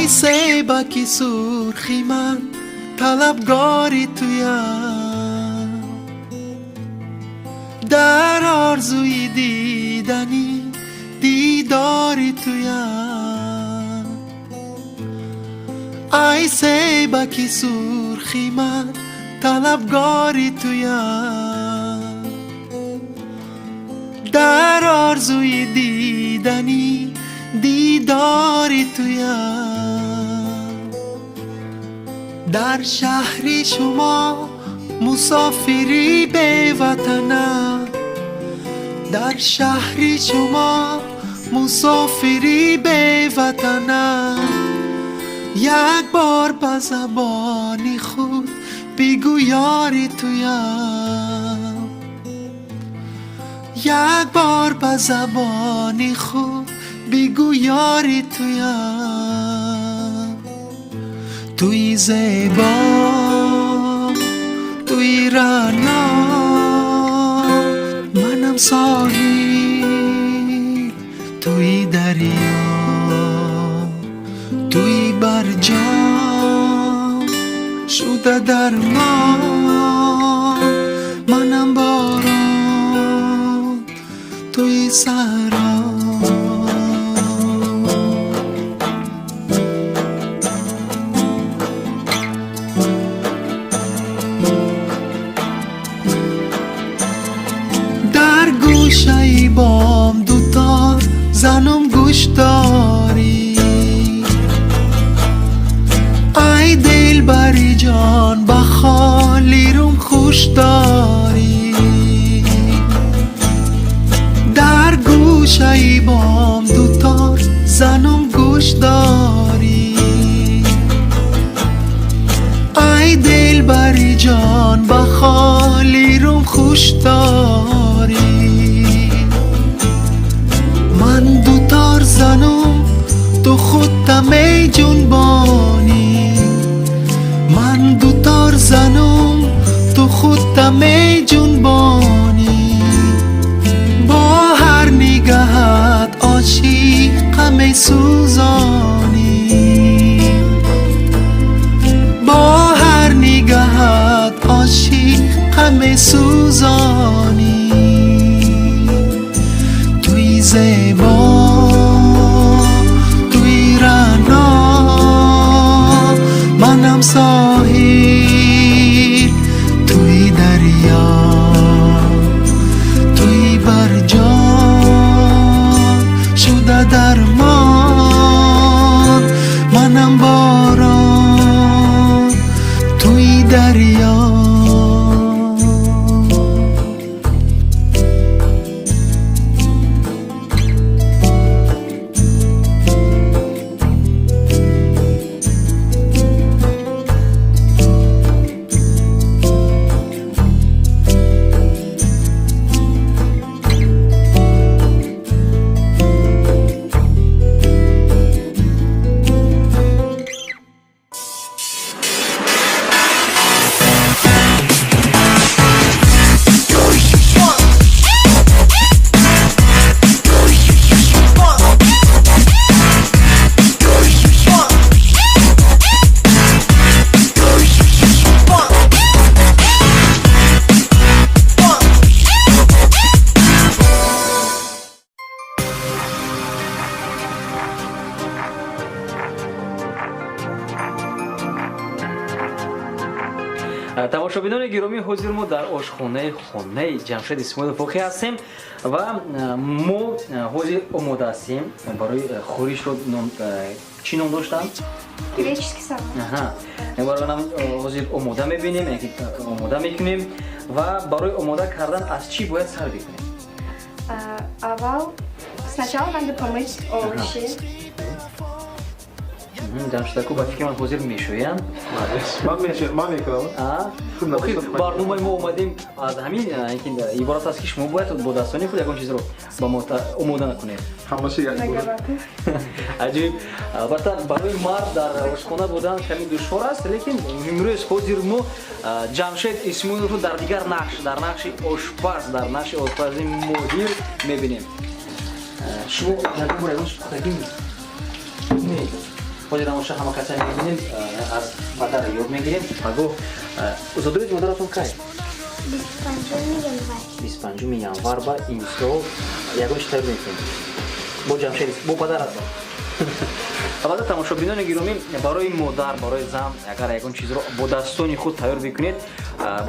Ай себаки сурхи ман, талабгори туям. Дар орзуи дидани дидори туям. Ай себаки сурхи ман, талабгори туям. Дар орзуи дидани дидори туям. Дар шаҳри шумо мусофири беватанам. Дар шаҳри шумо мусофири беватанам. Як бор ба забони худ бигӯ, ёри туям. Як бор ба забони худ бигӯ, ёри туям. Туи зебо, туи раъно, манам соҳил, туи дарё, туи барҷон шуда дармон, манам борон, туи саҳро. Дар гӯшаи бом дутор занум гӯшдорӣ. Ай дилбари ҷон, ба холи рум хуш дорӣ. Дар гӯшаи бом дутор занум гӯшдорӣ. Ай дилбари ҷон, ба холи рум хуш дорӣ. Ман дутор занум, ту худта меҷунбонӣ. Ман дутор занум, ту худта меҷунбонӣ. Бо ҳар нигаҳат ошиқа месӯзонӣ. Бо ҳар нигаҳат ошиқа месӯзонӣ. Туи зебо, туи раъно, манам соҳил, туи дарё, туи барҷон шуда дармон, манам борон, туи дарё. Тамошобинони гиромӣ, ҳозир мо дар ошхонаи хонаи Ҷамшед Исмоилов воқеъ ҳастем ва мо ҳозир омода ҳастем барои хӯришро. Чӣ ном доштанд? Греческий салат. Барои ҳозир омода мебинем, яъне ки омода мекунем. Ва барои омода кардан аз чӣ бояд сар бикунем? Аввал сначала надо помыть овощи. Ҷамшедаку, ба фикри ман, ҳозир мешӯянд. Ман мекунам. Охир барномаи мо омадем аз ҳамин ки иборат аст, ки шумо бояд бо дастони худ ягон чизро ба мо омода накунед. Ҳамаша як бор. Многовато. Аҷиб. Албатта, барои мард дар ошхона будан каме душвор аст, лекин имрӯз ҳозир мо Ҷамшед Исмоиловро дар дигар нақш, дар нақши ошпаз, дар нақши ошпази моҳир мебинем. Шумо ягон бор ягон чиз пухтагӣ? Не. Ҳозир тамоша ҳама каса мебинем, аз падар ёд мегирем. Пагоҳ зодрӯзи модаратон кай? 25 январ. 25 январ ба имсол ягон чи тайёр мекунем бо Ҷамшед, бо падаратон. Албатта, тамошобинони гиромӣ, барои модар, барои зан агар ягон чизро бо дастони худ тайёр бикунед,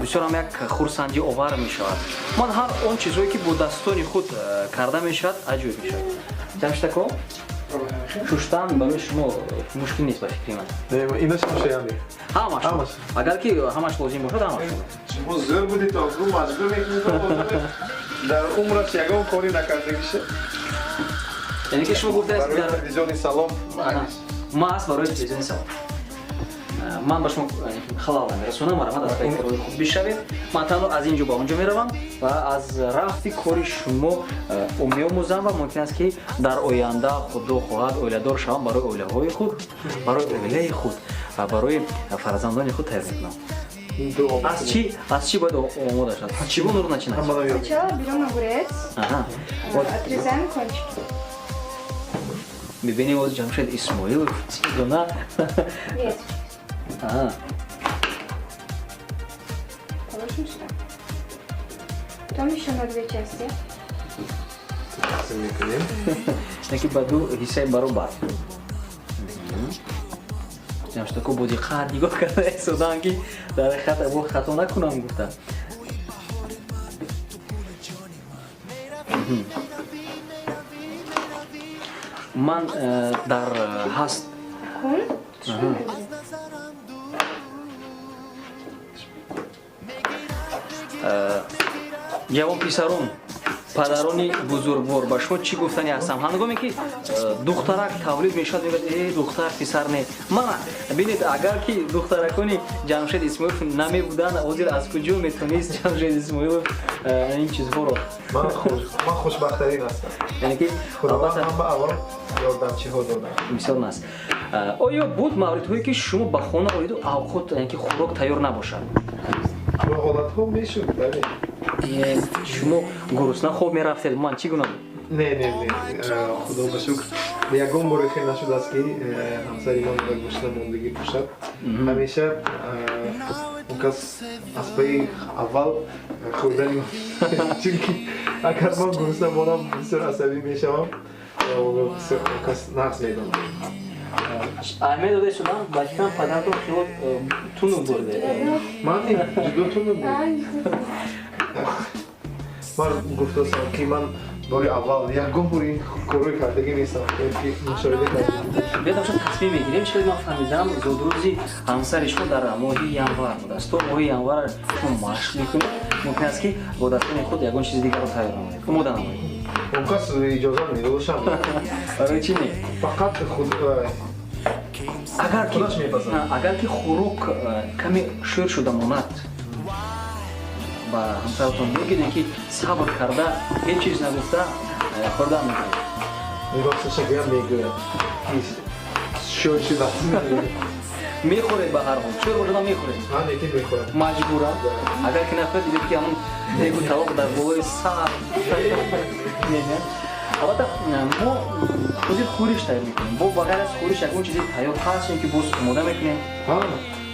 бисёр ҳам як хурсандӣ овар мешавад. Ман ҳар он чизҳое ки бо дастони худ карда мешавад, аҷоиб мешавад. Ҷамшедако, шуштан барои шумо мушкил нест, ба фикри ман? Инаш мушаями. Ҳамаш? Ҳамаш. Агар ки ҳамаш лозим бошад, ҳамаш. Шумо зӯр будед, то маҷбур мекунед, дар умраш ягон кори накардагиша. Яъне ки шумо гуфтааст барои телевизиони Салом. Маҳз барои телевизиони Салом ман ба шумо халал намерасонам. Марҳамат, аз пайи корҳои худ бишавед. Ман танҳо аз ин ҷо ба он ҷо меравам ва аз рафти кори шумо меомӯзам ва мумкин аст, ки дар оянда, Худо хоҳад, оиладор шавам, барои оилаҳои худ, барои оилаи худ ва барои фарзандони худ тайёр мекунам. Аз чӣ бояд омода шавад? Чӣ гуна начинать? Сначала берем огурец, Вот. отрезаем кончики. Мебинем, оз Ҷамшед Исмоилов чӣ гуна. Веточки. Положим сюда. Потом еще на две части. Тақсим мекунем. Яки ба ду ҳиссаи баробар. Ҷамшедако бо диққат нигоҳ карда истодаам, ки дар ҳақиқат або хато накунам гуфта. Ман дар ҳаст. Кун. Что это? Ҷавон писарон, падарони бузургвор, ба шумо чӣ гуфтани ҳастам? Ҳангоме ки духтарак тавлид мешавад, мегӯяд: «Э, духтар, писар не». Мана бинед, агар ки духтаракони Ҷамшед Исмоилов намебуданд, ҳозир аз куҷо метонист Ҷамшед Исмоилов ин чизҳоро? Ман хушбахттарин ҳастам. Яъне ки Худованд ҳам ба аввал ёрдамчиҳо додам. Бисёр наст. Оё буд мавридҳое, ки шумо ба хона оиду авқот, яъне ки хӯрок тайёр набошад? Бо ҳолатҳо мешуд, бале. Шумо гурусна хоб мерафтед, ман чӣ гуна буд? Не, не, не, худо ба шукр, ягон боре хел нашудааст, ки ҳамсари ман ба гушна мондагӣ бошад. Ҳамеша он кас аз пайи аввал хӯрдани, чунки агар ман гурусна монам, бисёр асабӣ мешавам. Он кас нағз медонад. Аҳамият дода истодам, ба фикрам, падаратон хело тунук бурде. Ман ҷудо тунук буд. Ман гуфтастам, ки ман бори аввал ягон бор ин корро кардагӣ нестам, ки мушоҳида кардам. Биёд, шуд, тасмим мегирем. Чӣ ман фаҳмидам, зодрӯзи ҳамсари шумо дар моҳи январ будааст. То моҳи январ шумо машқ мекунед, мумкин аст, ки бо дастони худ ягон чизи дигарро тайёр намоед, омода намоед. Он кас иҷозат медодашам. Барои чӣ не? Фақат худ Агар ки худаш мепазад. Агар ки хӯрок каме шӯр шуда монад, ба ҳамсаратон мегӯед, ки сабр карда, ҳеҷ чиз нагуфта хӯрдан мекунед? Росташа гӯям, мегӯяд, шӯр шудааст. Мехӯред, ба ҳар ҳол шӯр бошадам мехӯред? Ман лекин мехӯрам. Маҷбурам. Агар ки нахӯред, дидед, ки ҳамон дегу тавоқ дар болои сар. Не, не. Албатта, мо ҳозир хӯриш тайёр мекунем. Бо ба ғайр аз хӯриш ягон чизе тайёр ҳаст ё ки боз омода мекунем?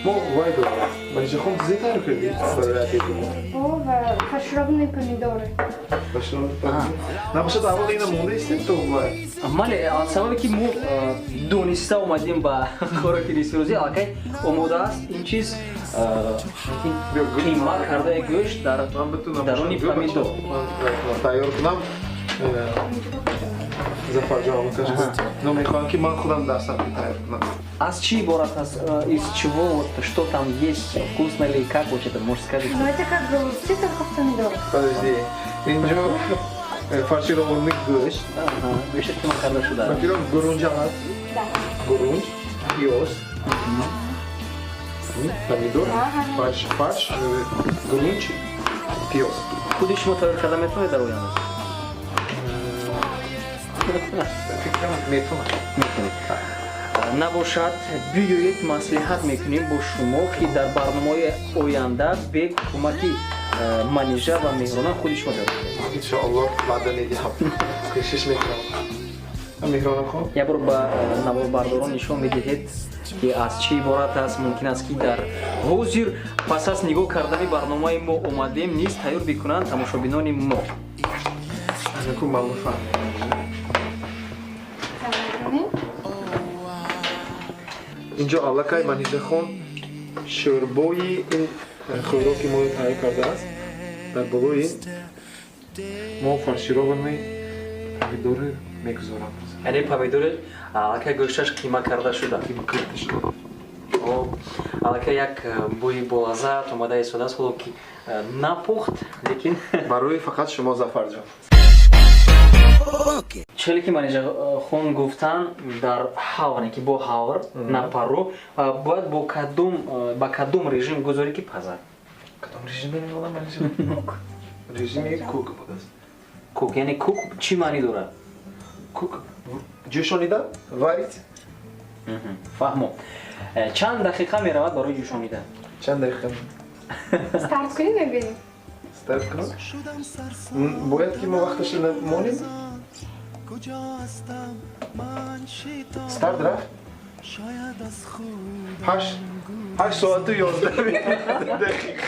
Мо вай дорем. Манижахон, зе тайёр кардӣ барои обеди мо? Ва фаршированные помидоры. Набошад, аввал ина монда истем, то вай. Мале, аз сабабе ки мо дониста омадем ба хӯроки нисфирӯзӣ, аллакай омода аст ин чиз, қима кардаи гӯшт дар даруни помидор. Тайёр кунам. Зафарҷон, но мехоҳам, ки ман худам дастам тайёр кунам. Аз чӣ иборат аст? Из чего, вот, что там есть, вкусно ли, как вообще это, может, скажите? Ну, это как голубцы, только в помидорах. Подожди, инҷо фаршированный гӯшт. Гӯшт қима карда шуда. Во-первых, гурунҷ аст. Да. Гурунҷ, пиёз, помидор, фарш, гурунҷ, пиёз. Худи шумо тайёр карда метавонед дар оянда? Фикрам, метавонам. Метавонед. Набошад, биёед, маслиҳат мекунем бо шумо, ки дар барномаҳои оянда бе кӯмаки Манижа ва Меҳрона худи шумо тайёр кунед. Иншоаллоҳ, ваъда медиҳам, кӯшиш мекунам. Меҳронахон, як бор ба наворбардорон нишон медиҳед, ки аз чӣ иборат аст. Мумкин аст, ки дар ҳозир пас аз нигоҳ кардани барномаи мо омадем низ тайёр бикунанд тамошобинони мо. Анаку ман бифаҳмем. Кунем. Инҷо аллакай Манижахон шӯрбои ин хӯроки мо тайёр кардааст. Дар болои мо фаршированный помидоры мегузорам. Яъне помидори аллакай гӯшташ қима карда шуда. Қима карда шуда. Хоб, аллакай як бӯи болаззат омада истодааст, ҳоло ки напухт, лекин Барои фақат шумо, Зафарҷон. Челе ки Манижахон гуфтан, дар ҳавр, ки бо ҳавр на пару, бояд бо кадом, ба кадом режим гузорӣ, ки пазад? Кадом режим мемонам, Манижа? Режими cook будааст. Cook, яъне cook чӣ маънӣ дорад? Cook, ҷӯшонида, варить. Фаҳмо. Чанд дақиқа меравад барои ҷӯшонидан? Чанд дақиқа? Старт кунем, мебинем. Старт кунам. Бояд ки мо вақташа монем. Старт рафт. 8 соату 11 дақиқа.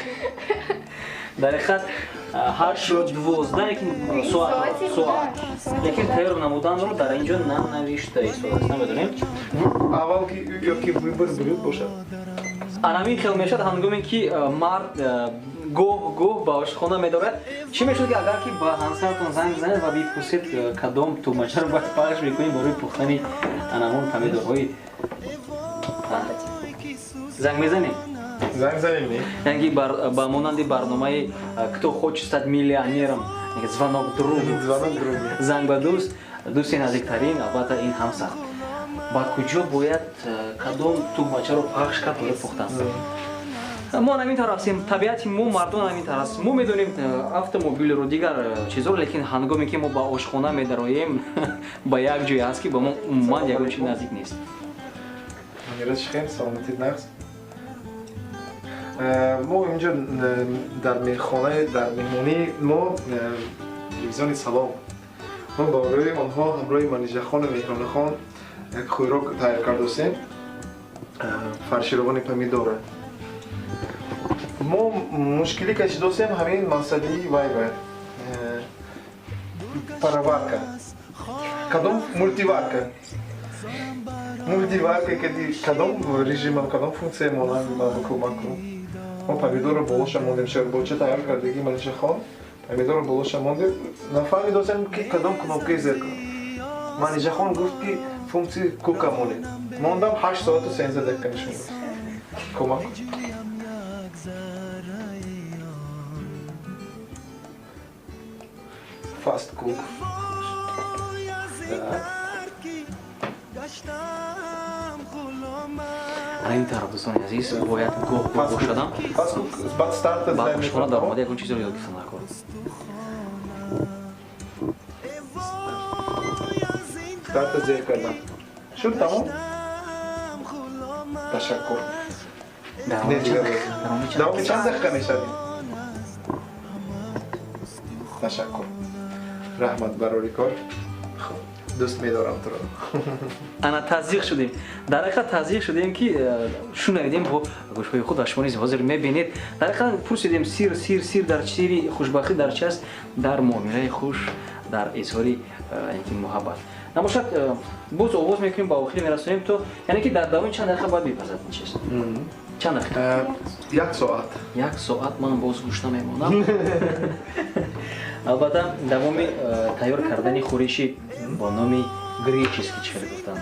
Дар ҳақиқат 8:12, лекин соат Соати соат худаш. Лекин тайёр намуданро дар ин ҷо нанавишта истодааст, намедонем. Аввал ки ё ки выбор блюд бошад. Анамин хел мешавад, ҳангоме ки мард гоҳ гоҳ ба ошхона медорад. Чӣ мешуд, ки агар ки ба ҳамсаратон занг бизанед ва бипурсед, кадом тугмачаро бояд пахш мекунем барои пухтани анамон помидорҳои? Занг мезанем? Занг занем, не? Яъне ки ба монанди барномаи «Кто хочет стать миллионером», звонок другу. Звонок другу. Занг ба дӯст, дӯсти наздиктарин, албатта, ин ҳамсар. Ба куҷо бояд, кадом тугмачаро пахш кард барои пухтан? Мо ҳамин тавр ҳастем, табиати мо мардон ҳамин тавр аст. Мо медонем автомобилро, дигар чизҳоро, лекин ҳангоме ки мо ба ошхона медароем, ба як ҷое ҳаст, ки ба мо умуман ягон чи наздик нест. Манира, хел, саломатит нағз? Мо инҷо дар мехона, дар меҳмонии мо телевизиони Салом, мо барои онҳо ҳамроҳи Манижахону Меҳронахон як хӯрок тайёр кардосем, фаршировани помидора. Мо мушкилӣ кашидосем ҳамин масъалаи вай ба пароварка, кадом мультиварка кади, кадом режимам, кадом функсия монам, ман кӯмак кунам. Мо помидорро болоша мондем, шӯрбоча тайёр кардагӣ Манижахон, помидорро болоша мондем, нафаҳмидосем, ки кадом кнопкаи зер кунам. Манижахон гуфт, ки функсияи cook а монед. Мондам, 8 соату 13 дақиқа нишон дод. Кӯмак кун. Fast cook. Так. Ана ин тараф, дӯстони азиз, бояд гоҳ гоҳ бошадам. Fast cook, баъд старта. Ба ошхона даромада ягон чизро ёд гирифтан дар кор. Старта зер кардам, шуд, тамом, ташаккур. Давоми чанд дақиқа? Давоми чанд? Давоми чанд дақиқа мешавем? Ташаккур, раҳмат барори кор. Хуб, дӯст медорам туро. Ана, таздиқ шудем, дар ҳақиқат таздиқ шудем, ки шунавидем бо гӯшҳои худ ва шумо низ ҳозир мебинед. Дар ҳақиқат пурсидем: сир дар сири хушбахтӣ дар чи аст? Дар муомилаи хуш, дар изҳори яъне ки муҳаббат набошад. Боз оғоз мекунем, ба охир мерасонем, то яъне ки дар давоми чанд дақиқа бояд бипазад ин чиз? Чанд дақиқа? Як соат. Як соат ман боз гӯшта мемонам. Албатта, давоми тайёр кардани хӯриши бо номи греческий, чӣ хеле гуфтам.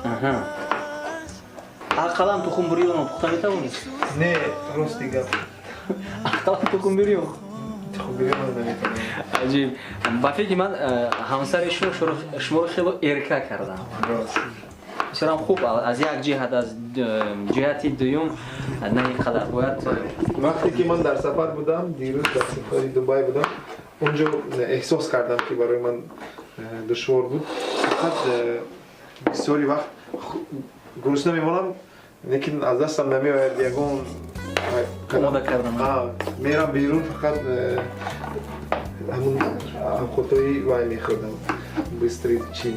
Аҳа, ақаллан тухмбурёнро пухта метавонӣ? Не, рости гап. Ақаллан тухмбурён? Тухмбурёнро наметавонам. Аҷиб. Ба фикри ман, ҳамсари шумо шуморо хело эрка кардам. Рост. Бисёрам хуб аз як ҷиҳат, аз ҷиҳати дуюм на ин қадар бояд. Вақте ки ман дар сафар будам, дирӯз дар сафари Дубай будам, онҷо эҳсос кардам, ки барои ман душвор буд. Фақат бисёри вақт гурусна мемонам, лекин аз дастам намеояд ягон омода кардан. Мерам берун, фақат Ҳамун овқотҳои вай мехӯрдам, быстрый чи.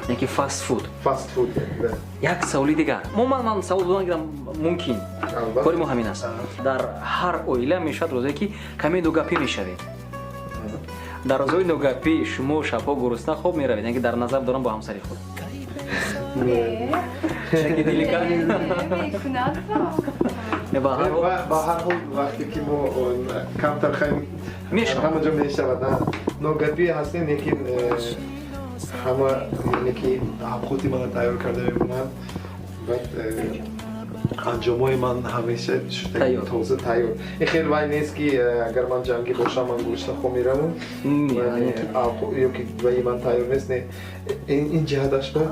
Яки фастфуд. Фастфуд, да. Як саволи дигар. Мо ман савол додан гирам мумкин? Албатта. Кори мо ҳамин аст. Дар ҳар оила мешавад рӯзое, ки каме ногапӣ мешавед. Дар рӯзҳои ногапӣ шумо шабҳо гурусна хоб меравед, яъне ки дар назар дорам бо ҳамсари худ. Яки дилика. Мекунад. Не, ба ҳар ҳол. Ба ҳар ҳол, вақте ки мо камтар хайм Мешавад. Ҳама ҷо мешавад, ногапӣ ҳастем, лекин ҳама, яъне ки авқоти мана тайёр карда мемонанд, баъд анҷомҳои ман ҳамеша Тайёр. тоза тайёр. Ин хел вай нест, ки агар ман ҷангӣ бошам, ман гурусна хоб меравам Не, яъне ки ё ки ваи ман тайёр нест. Не, ин ҷиҳаташ ба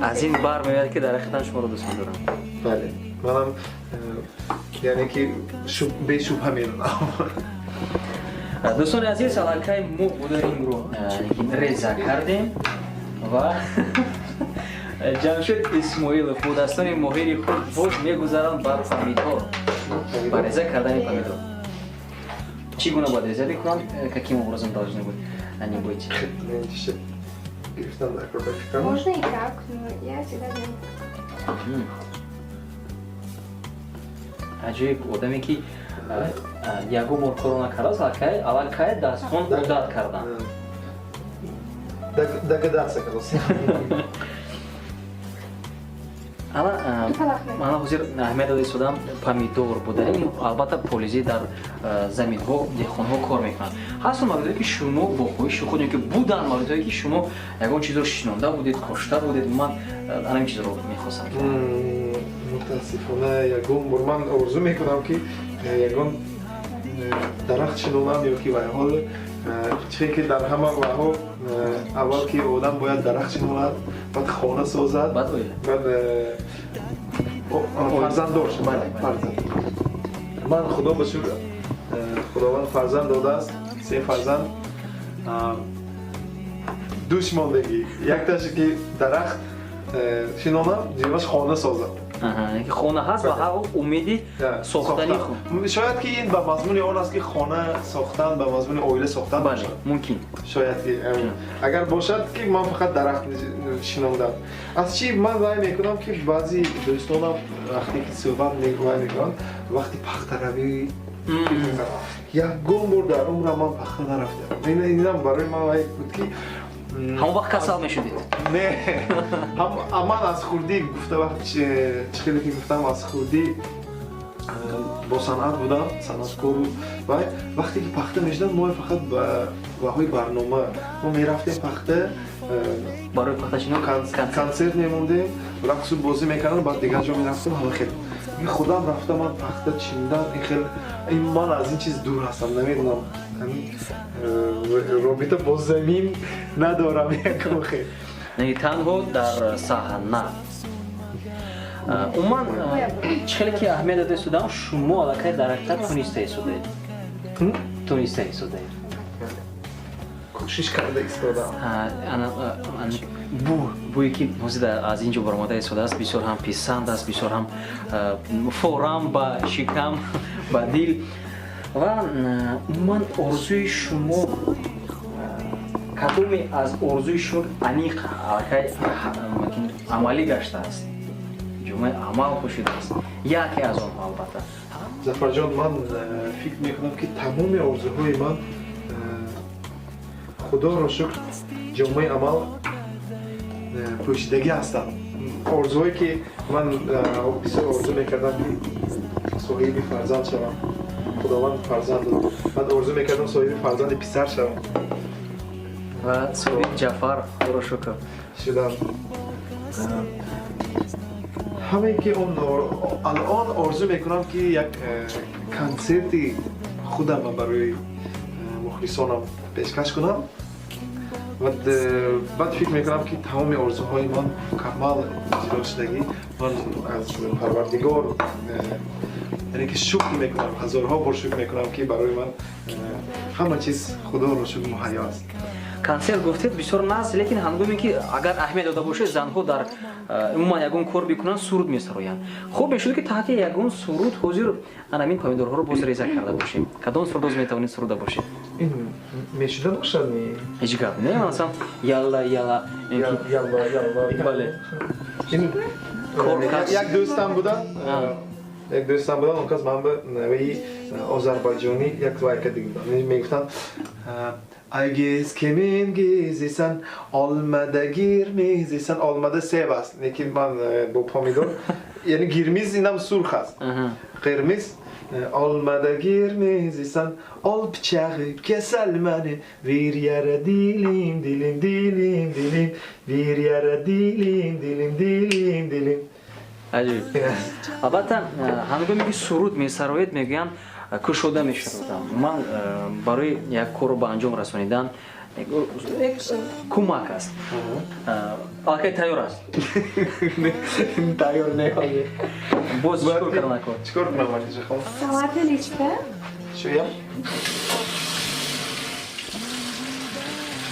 аз ин бармеояд, ки дар ҳақиқатан шуморо дӯст медорам. Бале, манам яъне ки бешубҳа медонам. Дӯстони азиз, аллакай мо бударимро реза кардем ва Ҷамшед Исмоилов бо дастони моҳири худ боз мегузаранд ба помидор, ба реза кардани помидор. Чӣ гуна бояд реза бикунанд? Каким образом должны быть они быть? Гирифтан дар кор, ба фикрам. Можно и так, но я всегда делаю. Аҷоиб одаме, ки ягон бор корро накардааст, аллакай дастхон одат кардан. Догадаться кардост. Ала мана ҳозир аҳамият дода истодам, помидор буда. Ин албатта полизӣ дар заминҳо деҳқонҳо кор мекунанд. Ҳастанд мавридҳое, ки шумо бо хоҳиши худ ё ки буданд мавридҳое, ки шумо ягон чизро шинонда будед, кошта будед? Ман ҳамин чизро мехостам. Мутаассифона, ягон бор. Ман орзу мекунам, ки ягон дарахт шинонам ё ки вайҳол чизе, ки дар ҳама вайҳо аввал ки одам бояд дарахт шинонад, баъд хона созад, баъд оила, баъд фарзанддор шавад. Фарзанд. Ман, худо ба шукр, Худованд фарзанд додааст, се фарзанд. Душ мондагӣ, якташе ки дарахт шинонам, дуюмаш хона созам. Ки хона ҳаст ва ҳар умеди сохтани. Шояд ки ин ба мазмуни он аст, ки хона сохтан ба мазмуни оила сохтан. Бале, мумкин. Шояд ки агар бошад, ки ман фақат дарахт шинондам. Аз чӣ ман вай мекунам, ки баъзи дӯстонам вақте ки суҳбат вай мекунанд, вақти пахтаравӣ, ягон бор дар умрам ман пахта нарафтам. Инам барои ман вай буд, ки Ҳамон вақт касал мешудед? Не, ман аз хурдӣ гуфта, вақт чӣ хеле ки гуфтам, аз хурдӣ бо санъат будам, санъаткору вай. Вақте ки пахта мешудам, мо фақат ба ваҳои барнома мо мерафтем пахта. Барои пахтачино. Консерт мемондем, рақсу бозӣ мекардам, баъд дигар ҷо мерафтем. Ҳама хел худам рафта ман пахта чиндан, ин хел ман аз ин чиз дур ҳастам. Намедонам, робита бо замин надорам ягон хел. Танҳо дар саҳна. Умуман, чӣ хеле ки аҳамият дода истодам, шумо аллакай дар ҳақиқат туниста истодаед, туниста истодаед. Кӯшиш карда истодам. Бу бӯе, ки ҳозир аз ин ҷо баромада истодааст, бисёр ҳам писанд аст, бисёр ҳам форам ба шикам, ба дил. Ва умуман, орзуи шумо кадоме аз орзуи шумо аниқ аллакай амалӣ гаштааст, ҷомаи амал пӯшидааст, яке аз онҳо албатта? Зафарҷон, ман фикр мекунам, ки тамоми орзуҳои ман, худоро шукр, ҷомаи амал пӯшидагӣ ҳастанд. Орзуҳое, ки ман бисёр орзу мекардам, ки соҳиби фарзанд шавам, Худованд фарзанд дод. Баъд орзу мекардам соҳиби фарзанди писар шавам. Ва соҳиби Ҷафар, худоро шукр, шудам. Ҳамае ки он алон орзу мекунам, ки як консерти худама барои мухлисонам пешкаш кунам. Баъд фикр мекунам, ки тамоми орзуҳои ман мукаммал иҷро шудагӣ. Ман аз Парвардигор, яъне ки, шукр мекунам, ҳазорҳо бор шукр мекунам, ки барои ман ҳама чиз, худоро шукр, муҳайё аст. Консерт гуфтед, бисёр нағз, лекин ҳангоме ки агар аҳамият дода бошед, занҳо дар умуман ягон кор бикунанд, суруд месароянд. Хуб мешуд, ки таҳти ягон суруд ҳозир анамин помидорҳоро боз реза карда бошем. Кадом суруд боз метавонед суруда бошед? Ин мешуда бошад, не? Ҳеҷ гап не, масалан, ялла ялла. Ялла ялла. Бале. Як дӯстам буданд, он кас ман ба наваи озарбойҷонӣ як вайка дига буданд, мегуфтанд: "Ay gez kimin gezisan, olmada girmizisan". Olmada себ аст, лекин ман бо помидор, яъне гирмиз, инам сурх аст, қирмиз. Olmada girmizisan, ol pichog'i kesal mani, bir yara dilim dilim dilim dilim, bir yara dilim dilim dilim dilim. Аҷиб. Албатта, ҳангоме ки суруд месароед, мегӯянд, кушода мешавад. Ман барои як корро ба анҷом расонидан як кӯмак аст. Аллакай тайёр аст? Тайёр не. Боз чикор кардан кор? Чикор кунам, Манижахон? Салаты листа. Шӯям?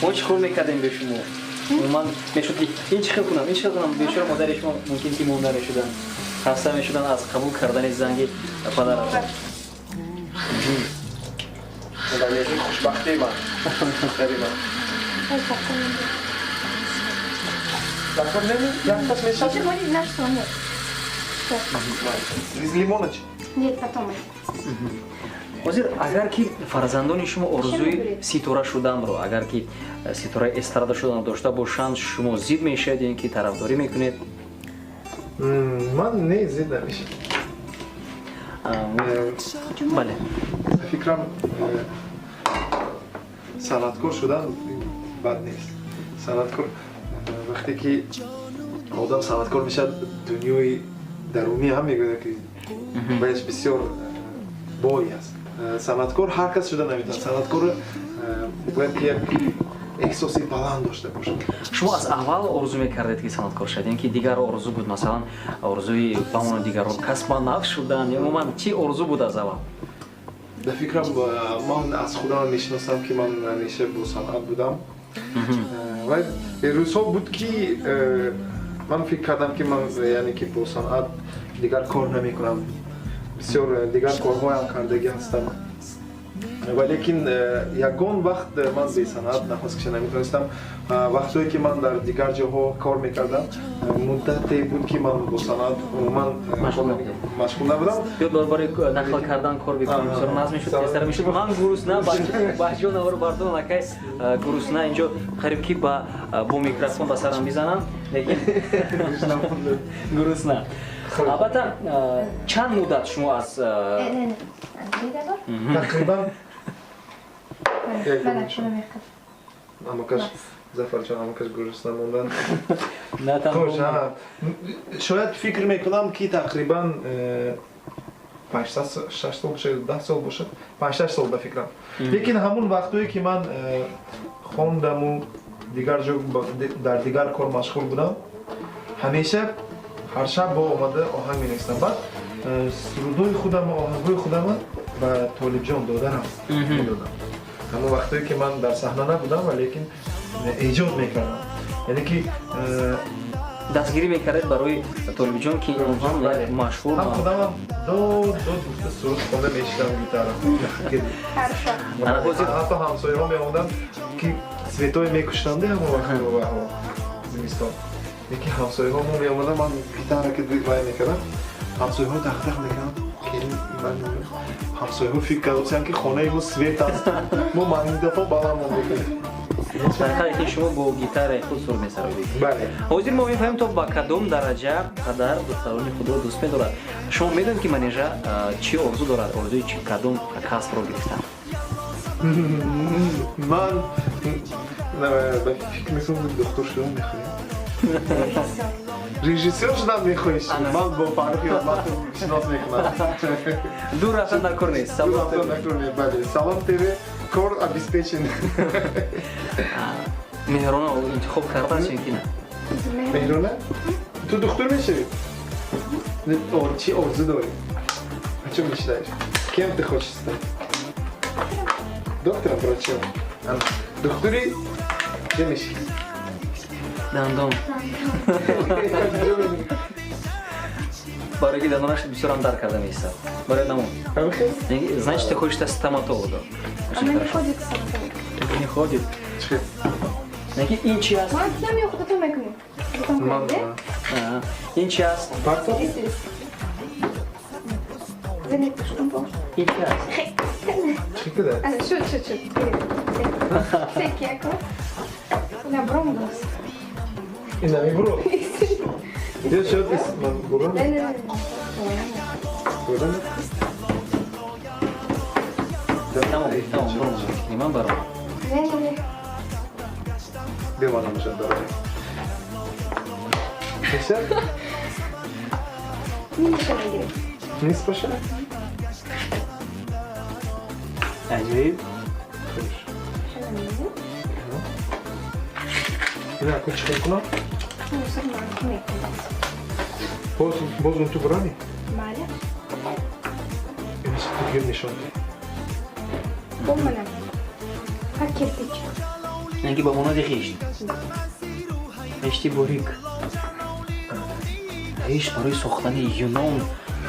Мо чӣ кор мекардем бе шумо? Умуман мешуд, ки ин чӣ хел кунам, ин чӣ хел кунам, бечора модари шумо мумкин ки монда мешуданд, хаста мешуданд аз қабул кардани занги падарашон. Хушбахтии ман, ҳамсари ман. Дакор неми, якташ мешавад? Еще будет наш нет. Из лимона чи? Нет, потом. Ҳозир агар ки фарзандони шумо орзуи ситора шуданро, агар ки ситораи эстрада шуданро дошта бошанд, шумо зид мешавед ё ин ки тарафдорӣ мекунед? Ман не, зид намешавам. Бале. Фикрам, санъаткор шудан бад нест. Санъаткор, вақте ки одам санъаткор мешавад, дунёи дарунӣ ҳам мегӯяд, ки баяш бисёр бой аст. Санъаткор ҳар кас шуда наметавонад. Санъаткор бояд ки як эҳсоси баланд дошта бошад. Шумо аз аввал орзу мекардед, ки санъаткор шавед, ин ки дигар орзу буд, масалан, орзуи ба монанди дигарон космонавт шудан ё умуман чӣ орзу буд аз аввал? Дар фикрам, ман аз худам мешиносам, ки ман ҳамеша бо санъат будам ва рӯзҳо буд, ки ман фикр кардам, ки ман, яъне ки бо санъат дигар кор намекунам. Бисёр дигар корҳоям кардагӣ ҳастам, валекин ягон вақт ман бесанъат нафас киша наметавонистам. Вақтое ки ман дар дигар ҷоҳо кор мекардам, муддате буд, ки ман бо санъат умуман машғул набудам. Ё барои нақл кардан кор бикунем, бисёр нағз мешуд, тезтар мешуд. Ман гурусна, баҳҷон, навор бардон, аллакай гурусна, инҷо қариб ки бо микрофон ба сарам бизанам, лекин гурусна. Албатта, чанд муддат шумо аз Тақрибан амакаш Зафарҷон, амакаш гурусна мондан. Шояд, фикр мекунам, ки тақрибан 5-6 сол бошад, 10 сол бошад, 5-6 сол ба фикрам. Лекин ҳамун вақтое ки ман хондаму дигар ҷо дар дигар кор машғул будам, ҳамеша ҳар шаб бо омада оҳанг менавистам. Баъд сурудҳои худам, оҳангҳои худама ба Толибҷон додарам медодам. Ҳамон вақтое ки ман дар саҳна набудам, валекин эҷод мекардам, яъне ки Дастгирӣ мекардед барои Толибҷон, ки он ҳам машҳур. Ҳам худамам дод дод гуфта суруд хонда мешидам, гитара. Ҳатто ҳамсояҳо меомаданд, ки светое мекуштанде ҳамон вақт зимистон, яки ҳамсояҳо мо меомадам, ман гитара ки вай мекардам, ҳамсояҳо тақ-тақ мекардам. Ҳамсояҳо фикр карданд, ки хонаи мо свет аст, мо магнитофон баланд мекунем. Дар ки шумо бо гитараи худ суруд месароидед. Бале. Ҳозир мо мефаҳмем, то ба кадом дараҷа падар духтарони худро дӯст медорад. Шумо медонед, ки Манижа чӣ орзу дорад, орзуи чӣ, кадом касбро гирифтан? Ман ба фикр мекунам, духтур шудан мехоҳем, режиссёр шудан мехоҳиш. Ман бо Фаррухи Одматов шинос мекунам. Дур рафтан дар кор нест. Дур рафтан дар кор нест, бале. Салом ТВ, кор обеспечен. Меҳрона интихоб кардааст ё ки на? Меҳрона, ту духтур мешавӣ? Чӣ орзу дорӣ? О чем мечтаешь? Кем ты хочешь стать? Доктором, врачом? Духтури. Демеши. Дандон. Барои ки дандонаш бисёрам дард карда меистад. Барои намон. Значит, ты хочешь стать стоматологом. Она не ходит к стоматологу. Не ходит. Яки ин чи аст? Ман кидам ё худатон мекунед? Худатон кунед? Ин чи аст? Ин чи аст? Чӣ кида? Шуд, шуд, шуд. Секи яко. Ина бром дос. Ина мебро. Ё шуд ман бурам? Не, не, не. Бурам? Тамом, тамом, бурам. Ниман баром. Не, не, не. Бемонам шуд баром. Мешад? Нимаша мегирем. Нист бошад? Аҷиб. Ина ку чӣ кунам? Боз боз он ту бурани? Бале. Ин ту гир нишон. Бо манам. Как кирпич. Яки ба монанди хишт. Хишти борик. Хишт барои сохтани юнон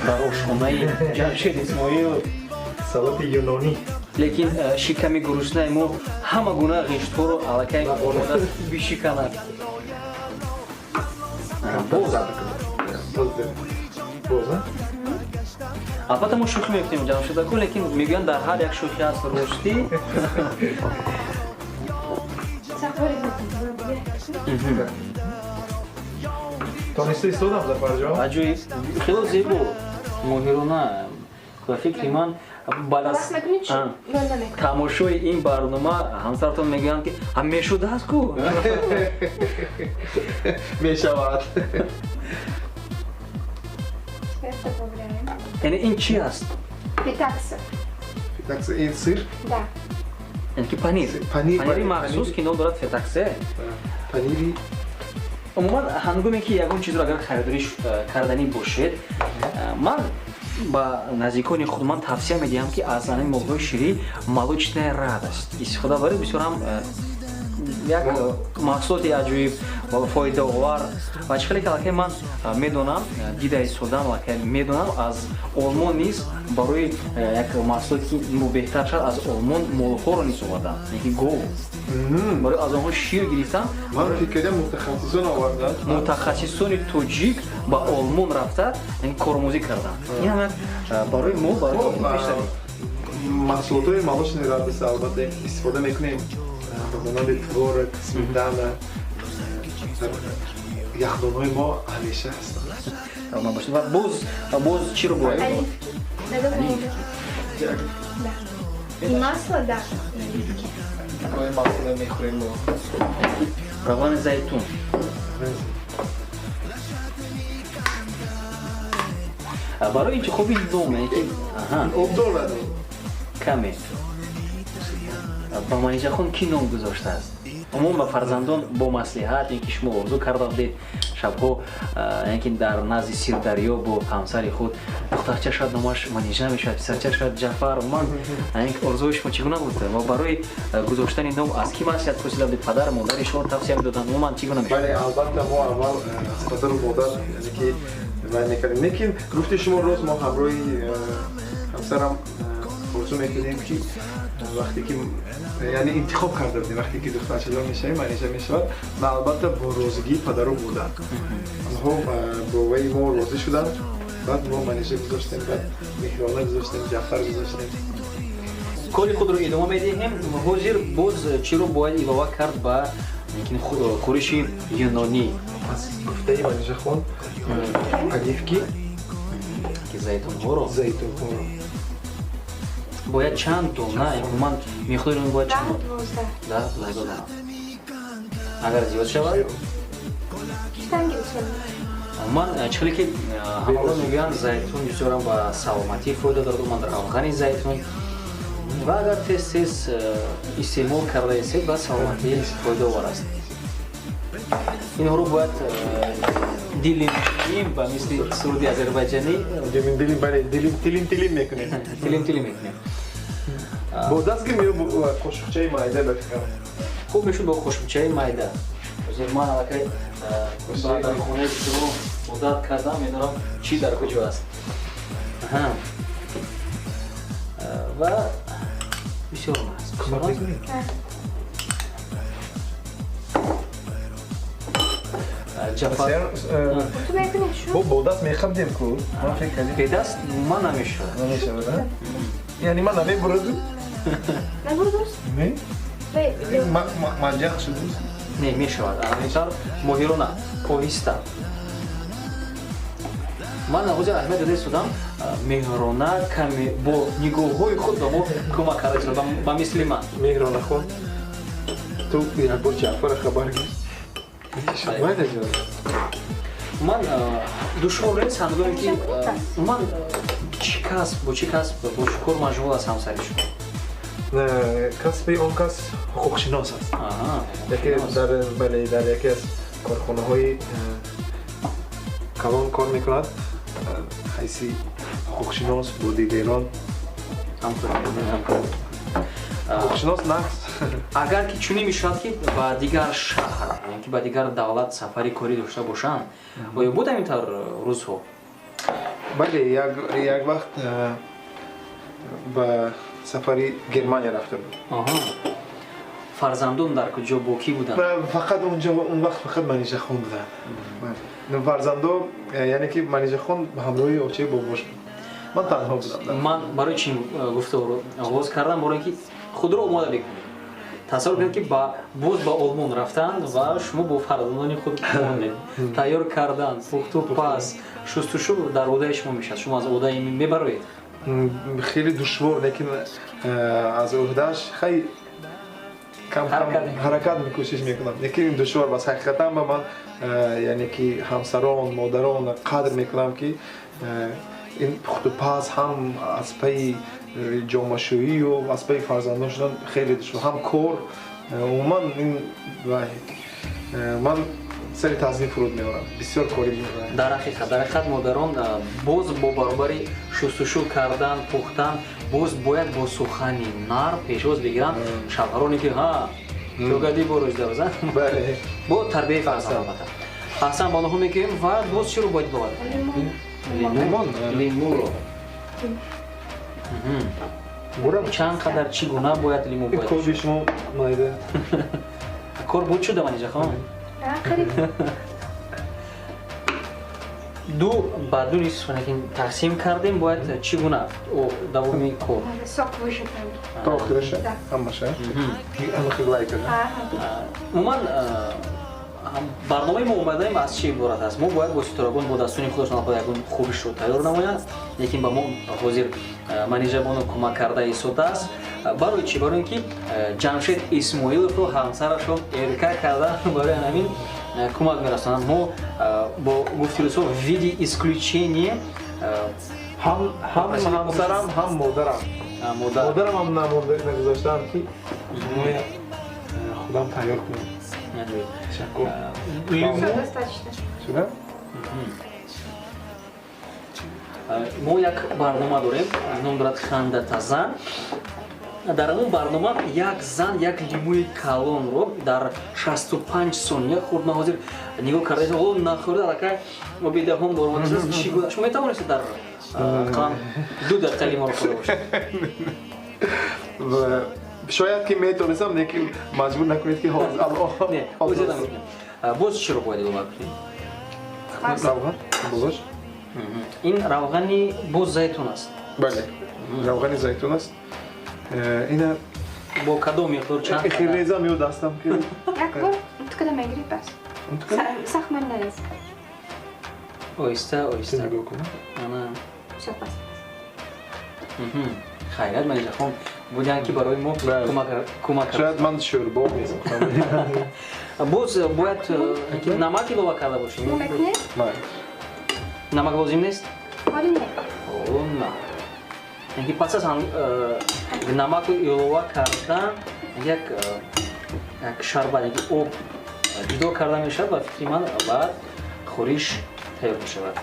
дар ошхонаи Ҷамшед Исмоилов. Салати юнонӣ. Лекин шиками гуруснаи мо ҳама гуна ғиштҳоро аллакай омода бишиканад. Боз. Боз, Албатта, мо шӯхӣ мекунем, Ҷамшед аку, лекин мегӯянд, дар ҳар як шӯхӣ аст ростӣ. Тониста истодам, Зафарҷон. Аҷоиб, хело зебо, моҳирона. Ба фикри ман, баъд аз тамошои ин барнома ҳамсаратон мегӯянд, ки ҳам мешудааст ку. Мешавад. Яъне ин чи аст? Фетакса. Фетакса ин сыр? Да. Яъне ки панир. Панири махсус, ки ном дорад фетаксе. Панири. Умуман, ҳангоме ки ягон чизро агар харидорӣ карданӣ бошед, ман ба наздикони худ ман тавсия медиҳам, ки аз ҳамин молҳои ширӣ «Молочная радость» истифода баред. Бисёр ҳам як маҳсулоти аҷоиб ва фоидаовар ва чӣ хеле ки аллакай ман медонам, дида истодам, аллакай медонам, аз Олмон низ барои як маҳсулоте ки беҳтар шавад, аз Олмон молҳоро низ овардам, яки гов барои аз онҳо шир гирифтам. Ман фикр кардам, мутахассисон оварданд. Мутахассисони тоҷик ба Олмон рафта коромӯзӣ карданд. Ин ҳам як барои мо, барои маҳсулотҳои «Молочный радость» албатта истифода мекунем, ба монанди творог, сметана, дар яхдонҳои мо ҳамеша ҳастанд. Саломат бошед. Ва боз, боз чиро бояд? Оливки. Да. И масло, да. Оливки. Гоҳе масло мехӯрем мо. Равғани зайтун. Барои интихоби ном, яъне ки об дорад. Каме. Ба Манижахон кӣ ном гузоштааст? Умуман, ба фарзандон бо маслиҳат, ин ки шумо орзу карда будед шабҳо, яъне ки дар назди Сирдарё бо ҳамсари худ, духтарча шояд номаш Манижа мешавад, писарча шояд Ҷафар. Умуман, орзуи шумо чӣ гуна буд ва барои гузоштани ном аз кӣ маслиҳат пурсида будед? Падар, модари шумо тавсия медоданд? Умуман, чӣ гуна мешавад? Бале, албатта, мо аввал аз падару модар, яъне ки вай мекардем, лекин гуфти шумо рост, мо ҳамроҳи ҳамсарам орзу мекардем, ки вақте ки, яъне, интихоб карда будем, вақте ки духтарчадор мешавем, Манижа мешавад. Ва албатта бо розигии падару модар, онҳо бо ваи мо розӣ шуданд. Баъд мо Манижа гузоштем, баъд Меҳрона гузоштем, Ҷафар гузоштем. Кори худро идома медиҳем. Ҳозир боз чиро бояд илова кард ба хӯриши юнонӣ? Аз гуфтаи Манижахон, оливки. Ки зайтунҳоро. Зайтунҳоро. Бояд чанд дона? Умуман, миқдори он бояд чанд? 10-12 дона. Агар зиёд шавад? Умуман, чӣ хеле ки ҳамагон мегӯянд, зайтун бисёрам ба саломатӣ фоида дорад, умуман равғани зайтун, ва агар тез тез истеъмол карда истед, ба саломатӣ фоидаовар аст. Инҳоро бояд дилим ба мисли суруди озарбайҷонӣ. Дилим, бале, дилим, тилим тилим мекунем. Тилим тилим мекунем. Бо даст гирем ё қошуқчаи майда, ба фикрам? Хуб мешуд бо хушбучаи майда. Ҳозир ман аллакай дар хонаи шумо одат кардам, медонам чӣ дар куҷо аст. Ва бисёр аст. Бо даст мехабдем ку? Бе даст ман намешавад. Намешавад, яъне ман намебурдум? Набурдуст? Не. Манҷақ шудуст? Не, мешавад. Ҳаминтавр моҳирона, оҳиста. Ман ҳозир аҳамият дода истодам, меҳрона каме бо нигоҳҳои худ ба мо кӯмак карда истодам, ба мисли ман. Меҳронахон, ту як бор Ҷаъфара хабар гир. Ман душвор нест ҳангоме ки ман чӣ касб, бо чӣ касб, бо чӣ кор машғул аст ҳамсари шумо? Касби он кас ҳуқуқшинос аст. Бале, дар яке аз корхонаҳои калон кор мекунад, ҳайси ҳуқуқшинос бо дигарон ҳуқуқшинос нақс. Агар ки чунин мешавад ки ба дигар шаҳр, яъне ки ба дигар давлат сафари корӣ дошта бошанд, оё буд ҳамин тавр рӯзҳо? Бале, як вақт ба сафари Германия рафта буд. Фарзандон дар куҷо, бо кӣ буданд? Фақат онҷо, он вақт фақат Манижахон буданд. Фарзандо, яъне ки Манижахон ҳамроҳи очаи бобош буд. Ман танҳо будам. Ман барои чӣ гуфторо оғоз кардам? Барои ин ки худро омода бикунед. Тасаввур кунед ки боз ба Олмон рафтанд ва шумо бо фарзандони худ мондед. Тайёр кардан, пухту паз, шустушу дар одаи шумо мешавад. Шумо аз одаи мебароед? Хеле душвор, лекин аз уҳдааш хай кам ҳаракат мекӯшиш мекунам. Лекин душвор бас. Ҳақиқатан ба ман, яъне ки ҳамсарон, модарон қадр мекунам ки ин пухтупаз ҳам аз пайи ҷомашӯию аз пайи фарзандон шудан хеле душвор, ҳам кор, умуман ин ман сари таъзим фуруд меорам. Бисёр кори дар ҳақиқат модарон боз бо баробари шустушу кардан, пухтан, боз бояд бо сухани нарм пешвоз бигиранд шавҳароне ки ҳа чӯгади борӯз дароза бо тарбияи фарзанд. Албатта, аҳсан ба онҳо мегӯем. Ва боз чиро бояд илова кунем? Лимуро. Чанд қадар, чӣ гуна бояд лиму бояд? Корби шумо майда. Кор буд шуда, Манижахон? Ду ба ду нисф тақсим кардем, бояд чӣ гуна давоми кор? Сок вышитан. То охираша? Ҳамаша? Умуман барномаи мо омадаем аз чӣ иборат аст? Мо бояд бо ситорагон бо дастони худашон ягон хӯришро тайёр намоянд, лекин ба мо ҳозир Манижабону кӯмак карда истодааст. Барои чӣ? Барои ин ки Ҷамшед Исмоиловро ҳамсарашон эрка карда, барои ҳамин кӯмак мерасонанд. Мо бо гуфти рӯзҳо в виде исключение ҳам ҳамсарам, ҳам модарам. Модарам ҳам нагузоштаам ки худам тайёр кунам. Ташаккур. Достаточно. Мо як барнома дорем, ном дорад Хандатазан. Дар он барнома як зан як лимӯи калонро дар 65 сония хӯрд. Ман ҳозир нигоҳ карда, ҳоло нахӯрда, аллакай оби даҳон баромадааст. Чӣ гуна шумо метавонистед дар ақаллан 2 дақиқа лимӯро хӯрда бошед? Шояд ки метавонистам, лекин маҷбур накунед ки ҳозир. Не, ҳозир намекунем. Боз чиро бояд илова кунем? Равған боз. Ин равғани боз зайтун аст. Бале, равғани зайтун аст. Ина бо кадом миқдор, чанд? Хеле резам ё дастам ки Як бор тукада мегирӣ, бас. Сахт ман нарез. Оҳиста, оҳиста. Нигоҳ кунам. Ана. Всё, бас. Хайрат, Манижахон буданд ки барои мо кӯмак. Шояд ман шӯрбо месохтам. Боз бояд намак илова карда бошем? Мекунед? Намак лозим нест? Ҳоло не. Ҳоло на. Яъне пас аз намаку илова кардан як шарбат, як об ҷудо карда мешавад, ба фикри ман, баъд хӯриш тайёр мешавад.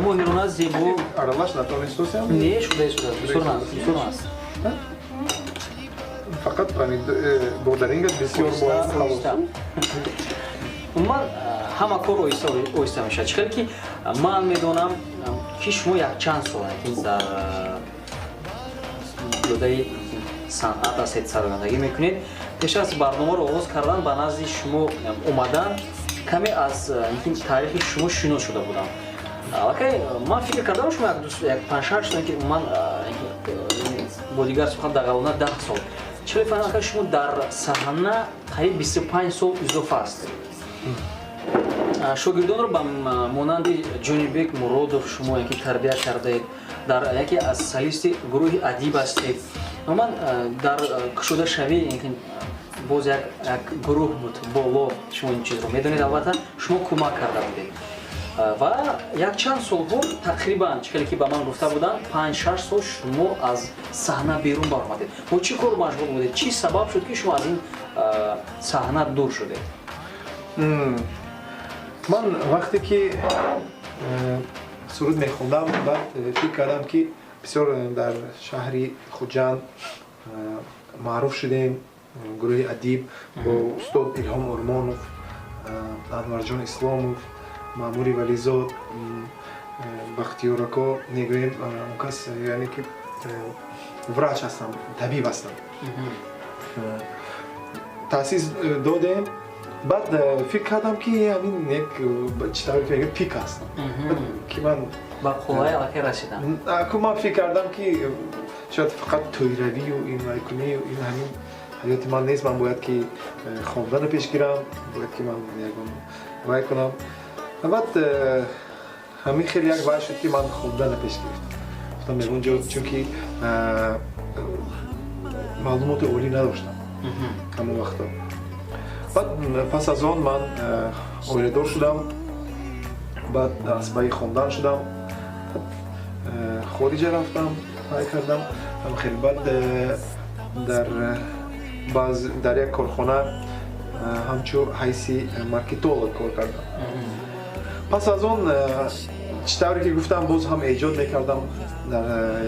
Моҳирона зебо. Аралаш натонистосям? Не, шуда истодааст, бисёр наст, бисёр наст. Фақат бодаринга бисёр бояд халос. Умуман, ҳама кор оҳиста оҳиста мешавад. Чӣ хеле ки ман медонам, ки шумо якчанд сол дар ҷодаи санъат ҳастед, сарояндагӣ мекунед. Пеш аз барномаро оғоз кардан, ба назди шумо омадан, каме аз таърихи шумо шинос шуда будам. Аллакай ман фикр кардам, шумо як панҷшаш сол ки умуман, бо дигар сухан, дағалона 10 сол. Чӣ фаҳмам, шумо дар саҳна қариб 25 сол изофа ҳастед. Шогирдонро ба монанди Ҷонибек Муродов шумо яке тарбия кардаед, дар яке аз солисти гурӯҳи «Адиб» ҳастед. Умуман, дар кушодашавӣ боз як гурӯҳ буд боло, шумо ин чизро медонед, албатта, шумо кӯмак карда будед ва якчанд солҳо, тақрибан, чӣ хеле ки ба ман гуфта буданд, 5-6 сол шумо аз саҳна берун баромадед. Бо чӣ кор машғул будед? Чӣ сабаб шуд, ки шумо аз ин саҳна дур шудед? Ман вақте ки суруд мехондам, баъд фикр кардам, ки бисёр дар шаҳри Хуҷанд маъруф шудем, гурӯҳи «Адиб» бо устод Илҳом Урмонов, Анварҷон Исломов, Маъмури Вализод, Бахтиёр ако мегӯем, он кас яъне ки врач ҳастам, табиб ҳастам, таъсис додем. Баъд фикр кардам, ки ҳамин як, чӣ тавре ки мегӯям, пик аст, ки ман ба қуллаи аллакай расидам. Ку ман фикр кардам, ки шояд фақат тӯйравию ин вайкунию ин ҳамин ҳаёти ман нест. Ман бояд ки хонданро пеш гирам, бояд ки ман ягон вай кунам. Баъд ҳамин хеле як вай шуд, ки ман хонданро пеш гирифтам. Гуфтам, ягон ҷо, чунки маълумоти олӣ надоштам ҳамон вақто. Баъд пас аз он ман оиладор шудам, баъд аз пайи хондан шудам, хориҷа рафтам, вай кардам хеле. Баъд дар як корхона ҳамчун ҳайси маркетолог кор кардам. Пас аз он, чӣ тавре ки гуфтам, боз ҳам эҷод мекардам,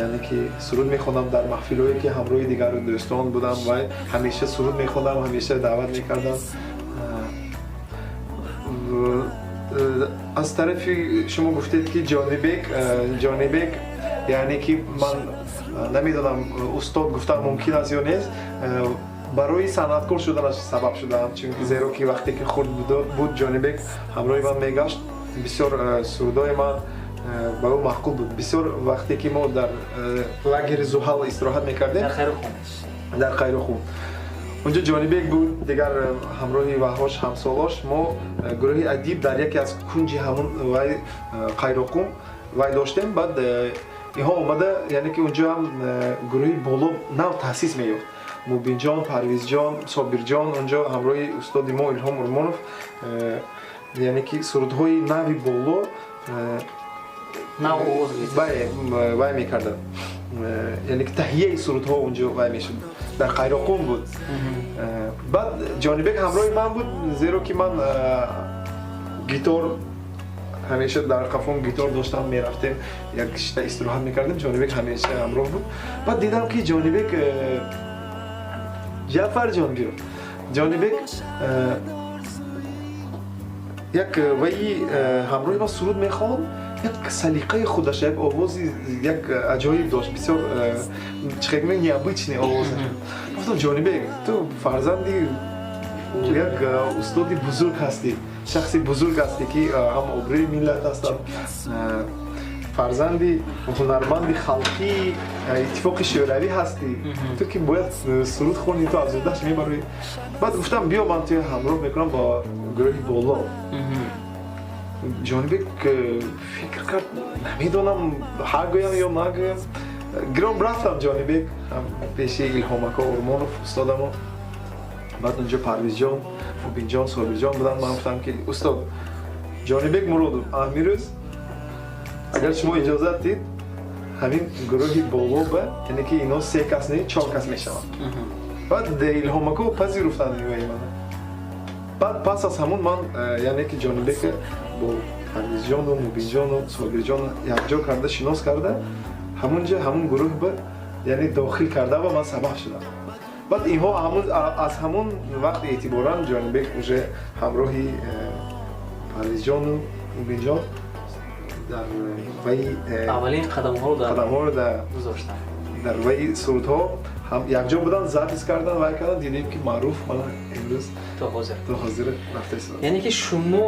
яъне ки суруд мехондам дар маҳфилҳое, ки ҳамроҳи дигар дӯстон будам, вай ҳамеша суруд мехондам, ҳамеша даъват мекардам. Аз тарафи шумо гуфтед, ки Ҷонибек, Ҷонибек, яъне ки ман намедонам, устод гуфтан мумкин аст ё нест, барои санъаткор шуданаш сабаб шудам, чунки зеро ки вақте ки хурд буд, Ҷонибек ҳамроҳи ман мегашт, бисёр сурудҳои ман ба ӯ маъқул буд бисёр. Вақте ки мо дар лагери Зуҳал истироҳат мекардем дар Қайроқум, унҷо Ҷонибек буд, дигар ҳамроҳи ваҳош, ҳамсолош, мо гурӯҳи «Адиб» дар яке аз кунҷи ҳамун вай Қайроқум вай доштем. Баъд инҳо омада, яъне ки унҷо ҳам гурӯҳи «Боло» нав таъсис меёфт. Мубинҷон, Парвизҷон, Собирҷон унҷо ҳамроҳи устоди мо Илҳом Урмонов, яъне ки сурудҳои нави «Боло» вай мекарданд, яъне ки таҳияи сурудҳо унҷо вай мешуд, дар Қайроқум буд. Баъд Ҷонибек ҳамроҳи ман буд, зеро ки ман гитор ҳамеша дар қафон гитор доштам, мерафтем, як шита истироҳат мекардем, Ҷонибек ҳамеша ҳамроҳ буд. Баъд дидам, ки Ҷонибек, Ҷаъфарҷон, биё, Ҷонибек як ваи ҳамроҳи ман суруд мехонд, як салиқаи худаш, як овози як аҷоиб дошт, бисёр, чӣ мегӯям, необычный овоз. Гуфтам: «Ҷонибек, ту фарзанди як устоди бузург ҳастӣ, шахси бузург ҳастӣ, ки ҳам обрӯи миллат ҳастанд, фарзанди ҳунарманди халқии Иттифоқи Шӯравӣ ҳастӣ, ту ки бояд суруд хонӣ, ту аз уҳдаш мебароӣ». Баъд гуфтам: «Биё, ман туя ҳамроҳ мекунам ба гурӯҳи «Боло». Ҷонибек фикр кард, намедонам, ҳа гӯям ё нагӯям. Гиром рафтам, Ҷонибек пеши Илҳомако Урмонов, устодамо. Баъд унҷо Парвизҷон, Мубинҷон, Собирҷон буданд. Ман гуфтам, ки устод Ҷонибек Муродов амирӯз, агар шумо иҷозат дид, ҳамин гурӯҳи «Боло» ба, яъне ки ино се кас не, чор кас мешаванд. Баъд Илҳомако пазируфтанд иваи мана. Баъд пас аз ҳамун ман, яъне ки Ҷонибека бо Парвизҷону Мубинҷону Собирҷон якҷо карда, шинос карда, ҳамунҷа ҳамун гурӯҳ ба, яъне дохил карда ва ман сабаб шудам. Баъд инҳо аз ҳамон вақт эътиборан Ҷонибек уже ҳамроҳи Парвизҷону Мубинҷон дар ваи аввалин қадамҳоро гузоштанд. Дар ваи сурудҳо ҳам якҷо будан, запись кардан, вай кардан, дидем ки маъруф мана имрӯз то ҳозир то ҳозир рафта истодааст. Яъне ки шумо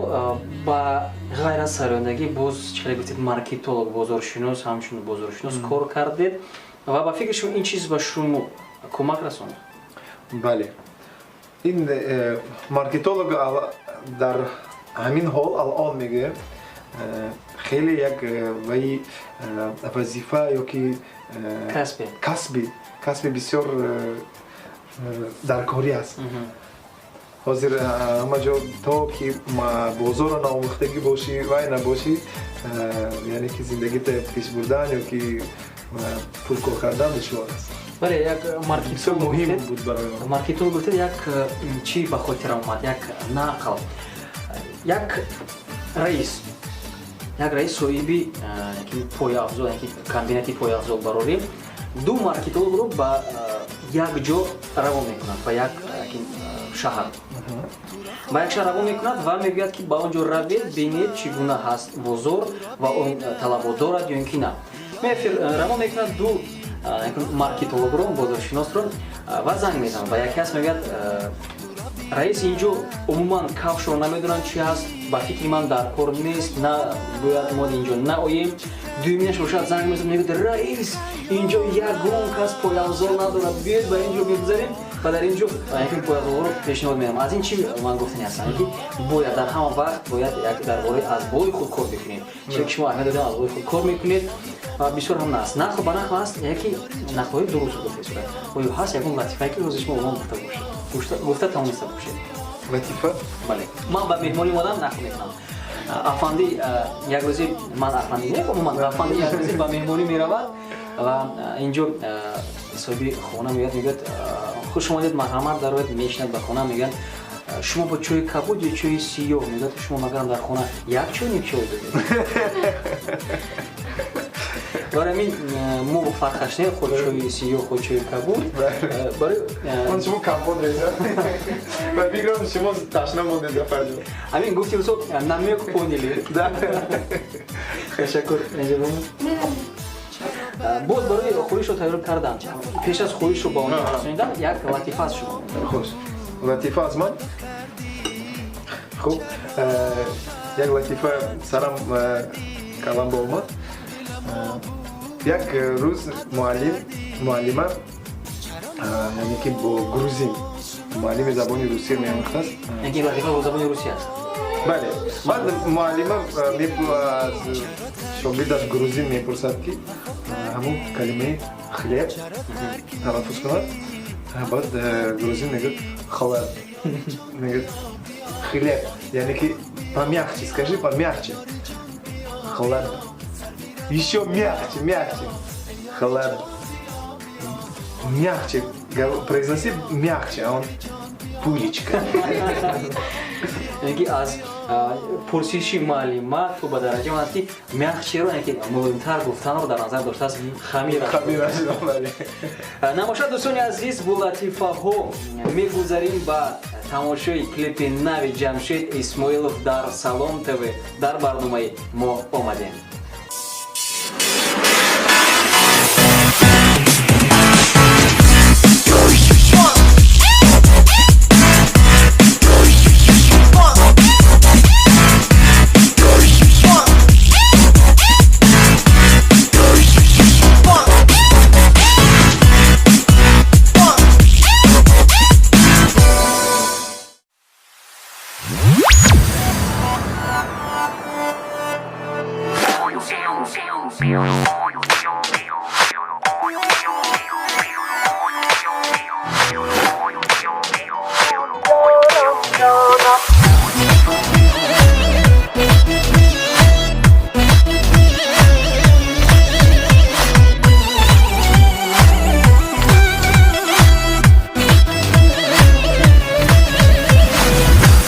ба ғайр аз сарояндагӣ боз, чӣ хеле гуфтед, маркетолог, бозоршинос, ҳамчун бозоршинос кор кардед ва ба фикри шумо ин чиз ба шумо кӯмак расонд? Бале, ин маркетолог дар ҳамин ҳол алон мегӯям, хеле як ваи вазифа ё ки касби бисёр даркорӣ аст. Ҳозир ҳама ҷо то ки бозорро наомӯхтагӣ бошӣ, вай набошӣ, яъне ки зиндагита пеш бурдан ё ки пул кор кардан душвор аст. Бале, як маркетолог муҳим буд барои ман. Маркетолог гуфтед, як чӣ ба хотирам омад, як нақл. Як раис соҳиби пояфзол, комбинати пояфзол барорӣ, ду маркетологро ба як ҷо равон мекунад, ба як шаҳр, ба як шаҳр равон мекунад ва мегӯяд, ки ба он ҷо равед, бинед, чӣ гуна ҳаст бозор ва он талабот дорад ё ин ки на. Равон мекунад ду маркетологро, бозоршиносро ва занг мезанад ба яке аст, мегӯяд: «Раис, инҷо умуман кафшро намедонанд чӣ ҳаст, ба фикри ман дар кор нест, на бояд мо инҷо наоем». Дуюминаш бошад, занг мезанад, мегӯяд: «Раис, инҷо ягон кас пойафзол надорад, биёед ба инҷо мегузарем ва дар инҷо пойафзолҳоро пешниҳод медиҳам». Аз ин чӣ ман гуфтани ҳастам, ки бояд дар ҳама вақт бояд як дар бораи аз болои худ кор бикунем, чизе ки шумо аҳамият додем, аз болои худ кор мекунед ва бисёр ҳам наст. Нақл ба нақл аст, яке нақлҳои дуруст гуфта истодад. Оё ҳаст ягон латифае, ки ҳозир шумо ба ман гуфта бошед, гуфта тавониста бошед? Латифа? Бале, ман ба меҳмонӣ омадам, нақл мекунам. Афанди як рӯзи, ман афанди не, умуман афанди як рӯзи ба меҳмонӣ меравад ва инҷо соҳиби хона мегӯяд, мегӯяд: «Хуш омадед, марҳамат, дарояд». Мешинад ба хона, мегӯянд: «Шумо бо чойи кабуд ё чойи сиёҳ?» Мегӯяд: «Шумо магарам дар хона як чойник чой додед?» Барои ҳамин мо фарқаш не, худ чойи сиёҳ, худ чойи кабуд. Барои ман шумо компот резам ва фикрам шумо ташна мондед, Зафарҷон. Ҳамин гуфти устод, намёк поняли. Ташаккур. Боз барои хӯришро тайёр кардан, пеш аз хӯришро ба он расонидан, як латифа аз шумо. Хуш, латифа аз ман. Хуб, як латифа сарам калам ба омад. Як рӯз муаллим, муаллима, яъне ки бо грузин, муаллими забони русия меомӯхтааст. Яке латифа бо забони русия аст? Бале. Баъд муаллима аз шогирдаш грузин мепурсад, ки ҳамун калимаи хлеб талаффуз кунад. Баъд грузин мегӯяд: «Хлеб». Мегӯяд: «Хлеб, яъне ки помягче скажи, помягче». «Хлеб». «Еще мягче, мягче». «Хлеб». «Мягче произноси, мягче». А он: «Пулечка». Яъне ки аз пурсиши муаллима то ба дараҷа омад, ки мягче ро, яъне ки муҳимтар гуфтанро дар назар доштааст, хамир. Намошад. Дӯстони азиз, бо латифаҳо мегузарем ба тамошои клипи нави Ҷамшед Исмоилов дар Салом ТВ, дар барномаи «Мо омадем».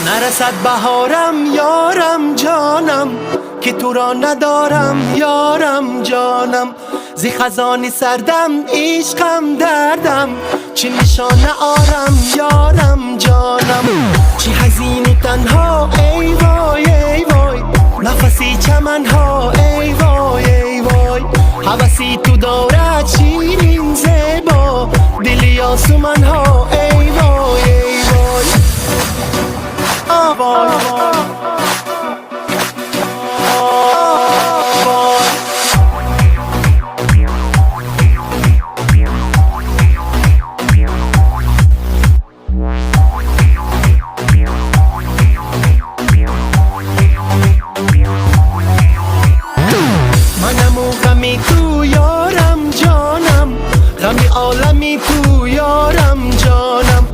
Нарасад баҳорам, ёрам, ҷонам, ки туро надорам, ёрам, ҷонам. Зи хазони сардам, ишқам, дардам. چی نشانه آرم یارم جانم، چی حزین و تنها ای وای ای وای، نفسی چمنها ای وای ای وای، هوسی تو دارد شیرین زیبا دلی آسمانها ای وای ای وای آوای آوای. منم و غمی تو یارم جانم، غمی عالمی تو یارم جانم،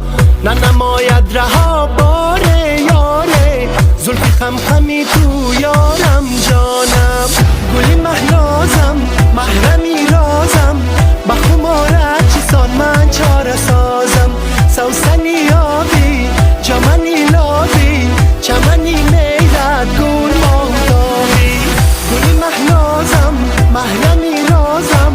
ننماید رها باره یاره، زلف خم خمی تو یارم جانم، گلی مهنازم محرمی رازم، به خمارت چیسان من چاره سازم، سوسنی آبی چمنی لابی، چمنی میدد گل ماهتابی، گلی مهنازم محرمی رازم،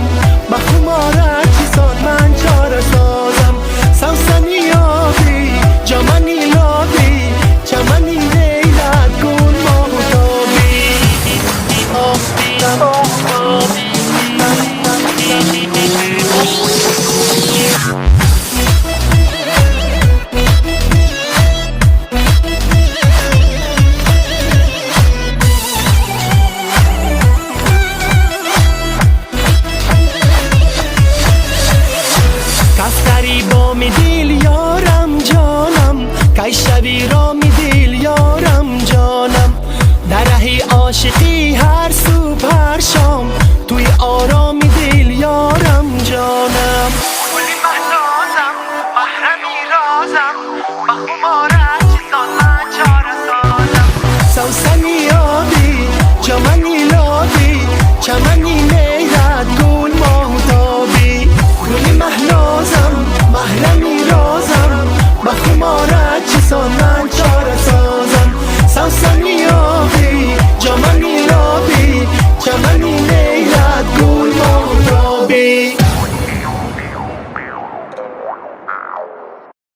به خمارت چیسان من چاره سازم، سوسنی آبی جامنی لابی، چمنی لیلت گل ماهتابی. کفتری با می دل یارم جانم، کی شوی را می دل یارم جانم، در ره عاشقی هر صبح هر شام، توی آرام دل یارم جانم، گلی مهنازم محرمی رازم، به خمارت چیزان من چاره سازم، سوسنی آبی جامنی لابی، چمنی